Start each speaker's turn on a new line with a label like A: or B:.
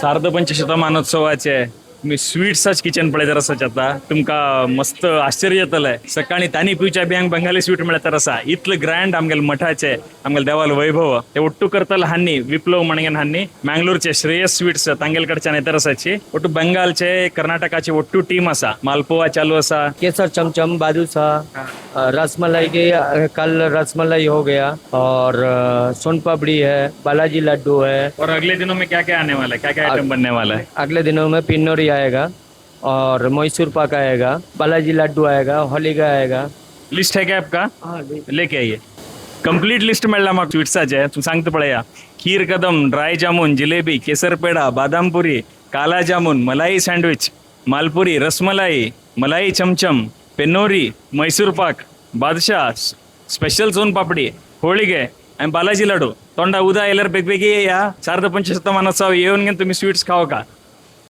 A: सार्धपंचशतमानोत्सवाचे मी स्वीट्साच kitchen पळयत आसा आता. तुमकां मस्त आश्चर्य येतलें. सकाळी तानी पिवच्या बियांक बंगाली स्वीट मेळत आसा. इतलें ग्रँड आमगेले मठाचे, आमगेले देवाल वैभव. ते ಒಟ್ಟು करतले हान्नी विप्लव म्हणगेन हान्नी मँगलोरचे श्रेयस स्वीट्स तांगेल कडच्यान येतर आसाची. ಒಟ್ಟು बेंगालचे, कर्नाटकाचे ಒಟ್ಟು टीम आसा. मालपोवा चालू आसा.
B: केसर चमचम, बादशाह, रसमलाई के कल रसमलाई हो गया और सोन पापड़ी है, बालाजी लड्डू है.
A: और अगले दिनों में क्या क्या आने वाला है? क्या क्या आइटम बनने वाला है?
B: अगले दिनों में पिन्नोरी आएगा और मैसूर पाक आएगा, बालाजी लड्डू आएगा, होलिका आएगा.
A: लिस्ट है क्या आपका? लेके आइए. कंप्लीट लिस्ट मेळ्ळा म्हाका स्वीट्साचे. तूं सांगता पळया. खीर कदम, ड्राय जामून, जिलेबी, केसर पेडा, बादामपुरी, काला जामून, मलाई सँडविच, मालपुरी, रसमलाई, मलाई चमचम, पेनोरी, मैसूर पाक, बादशाह, स्पेशल सोन पापडी, होळिगे आणि बालाजी लाडू. तोंडा उदा आयल्यार बेगबेगी या. सार्ध पंचशतमानोत्सव येवन घेवन तुम्ही स्वीट्स खाओ का.